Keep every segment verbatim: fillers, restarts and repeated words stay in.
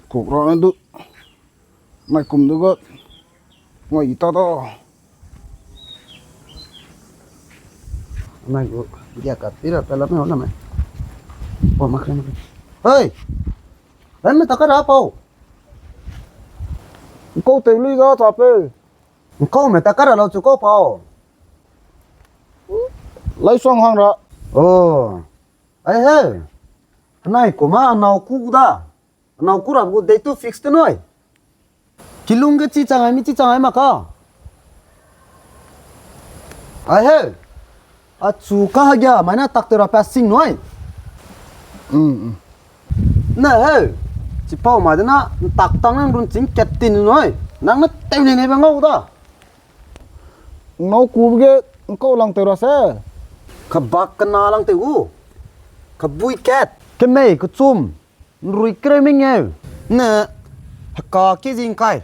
Kuk ra du. Mai kum du ga. Ngoi ta da. Mai gu dia ka tira pela me na mai. Pau mak mak. Hei. Ran me ta ka ra pau. Kau te lui ga ta pe. Kau me ta ka ra lau chu kau pau. Lai suang hang ra. Oh. Ai he. Nai ko ma nau ku da. Nau ku ra gu date to fix te noi. Kilung ge chi chang ai mi chi chang ai ma ka. Ai he. A chu ka ha gia mai na tak te ra pa sing noi. Mm. Na he. Chi pau ma de na tak tang nang run ching kat tin noi. Nang na teu ne ne ba ngau da. Nau ku ge nkau lang teu ra se. Ka bak ka na lang teu gu. Ka bui kat. Ke mei ka chum. Nrui kreu mengeu. Ne heka ke jing kai.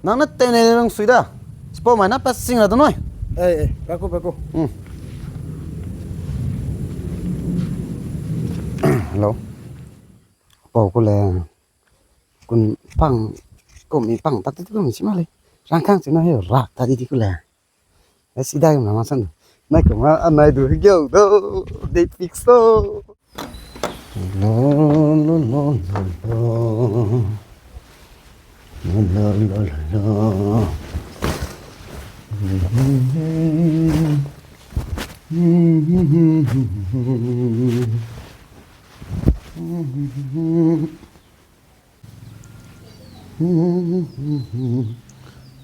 Nang ne teu ne rang sui da. Sipau mai na pa sing ra da noi. Ei, ei, pa ku, pa ku. Hmm. Hello. Pau ku le. Kun pang, ku mi pang, tak ti ku mi si ma le. Rang kang si na he ra ta di di ku le. Ai, si dai ma ma san. Nai ko ma, a nai du gyo do, date fix do. Lo, lo, lo, lo, lo. Lo, lo, lo, lo.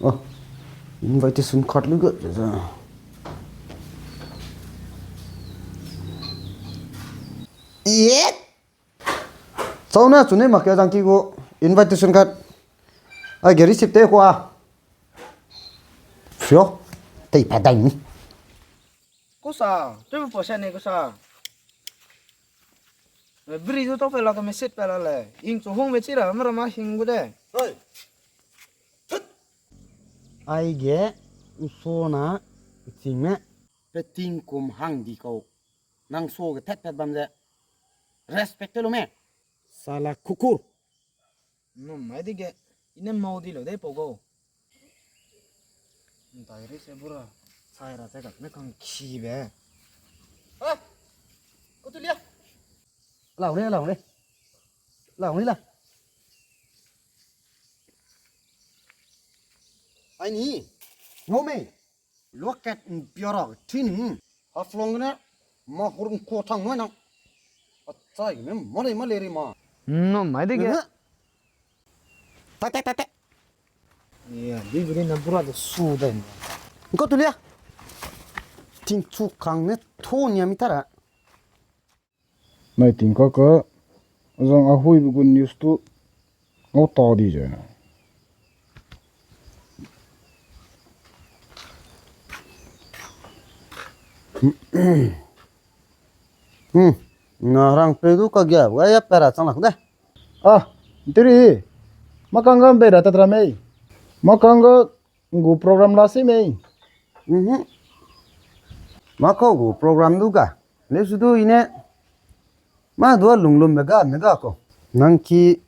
Ah, invitation card lu ga, za. Yet! Chau na, chu ne mak ke jang ki gu invitation card. Ai ge receipt te kua. Fio, tei pa dai ni. Kusa, tebe pose ne kusa. Bri du tau pe la ka message pe la le. Ing chu hung me chi ra, mera ma hing gu de. Hoi. Thut. Ai ge, u so na, u ching me. Pe ting kum hang di kau. Nang so ge tat tat bam ze. Respect te lo me. Sala kukur. Num mai dige, i ne mau di lo dei pau gau. Ntai ri se bura, sai ra te kak ne kang ki be. Ah! Ko tu lia. Lau ne, lau ne. Lau ne la. Ai ni. Ngau mei. Luakat mpiara tini. Haflong ne, ma hurung ko thang noi nang. Achai ne, male male ri ma. No, mai de ge. Ne. Tai, tai, tai, tai. Ya, di beri na bura de su de. Ko tu lia. Ting chu kang ne, tho nia mi tara. Nai ting kaka, azang a hui be gu news tu ngau ta di ze. Hmm, na rang pe du ka gia, wa ya pera chang lak de. Ah, ntiri, makang ga mbe ra tatra mei. Makang ga Ngu program la si mei. Mhm. Ma kau gu program du ga. Leu su du i ne. Ma du a lunglum me ga, me ga ko. Nang ki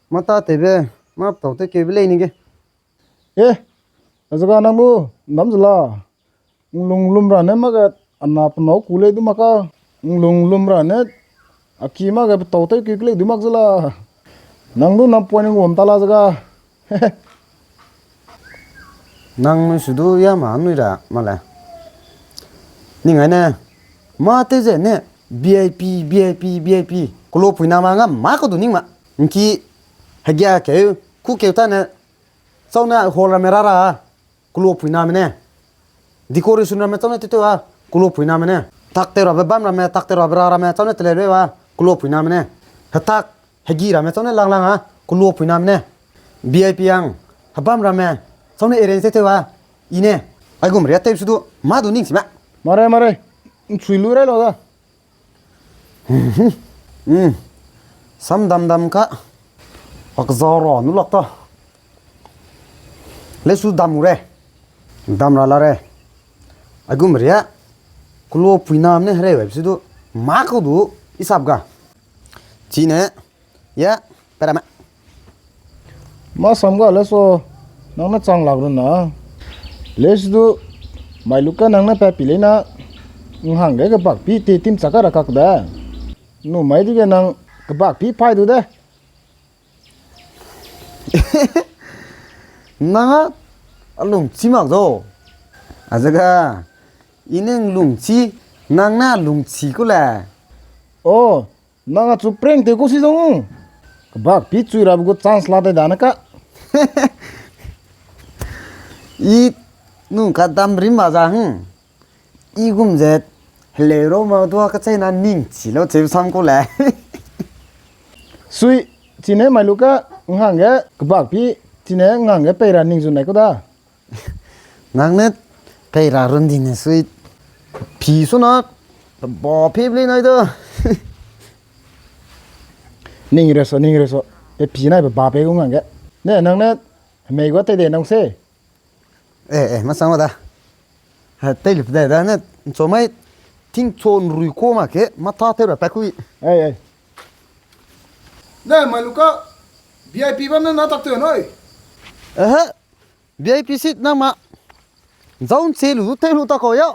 mata tebe, ma tau te keu be lei ni ge. Eh, a zaga nang bu, ndam zela. Nglunglum ra ne ma ga, ana penau ku lei du ma ka. Nglunglum ra ne, a ki ma ga, petau teu keu lei du mak zela. Nang du nang point ngom ta la zaga. Nang nui su du ya ma nui ra ma le. Ning ai ne. Ma te ze ne. V I P, V I P, V I P. Kulo puina ma nga ma ko du ning ma. Nki. Hagia keu. Ku keu ta ne. Chau ne hall ramme ra ra. Kulo puina me ne. Decoration ramme chau ne te te wa. Kulo puina me ne. Tak te rabe bam ramme, tak te rabe ra ramme chau ne te le le wa. Kulo puina me ne. Hetak. Hegi ramme chau ne lang lang a, kulo puina me ne. V I P ang, hebam ramme, chau ne arrange te te wa, i ne. Aigum ria te su du, ma du ning si ma. Mare, mare, nchui lu rai lo da. Hmm, sam dam dam ka. Pak za ra nu lak ta. Le su dam u re. Dam ra la re. Aigum ria. Kulo puina me ne hereu ai su du. Ma ko du, i sap ga. Chine, Ya, perame. Ma sam ga le so, nang ne chang lak ru na. Le si du, mai lu ka nang ne pa pi lei na, nghang ge kebak pi te tim chak ka ra kak de. Nu mai di ge nang kebak pi pai du de. Nang a, a lungchi mak zo. A zaga, i ne lungchi, nang ne lungchi ku le. O, nang a chu prank te ku si zong. Kebak pi chui ra bu gu chance la de da na ka. I nung ka dam rim ma za hung. I gum ze heleu ro ma dua ka chai na ning chi lo cheu sam ku le. Sui, chine mai lu ka ngang ge kebak pi, chine ngang ge pei ra ning zun nai ku da. Nang ne pei ra run di ne sui. Pi su na, ba pi bli nai da. Ning re so, ning re so. Pe pi nai ba ba pe gu ngang ge. Ne, nang ne, mei gua tei de nang se. Eh, eh, masang wa da. Ha, tei lip de da ne, ncho mai, ting cho nrui ko ma ke, mata teu ra pa kui. Ei, ei. Ne, mai lu ka, V I P bam ne na tak teu noi. Aha, V I P seat nang ma. Zau nche lu du tei lu ta ko ya.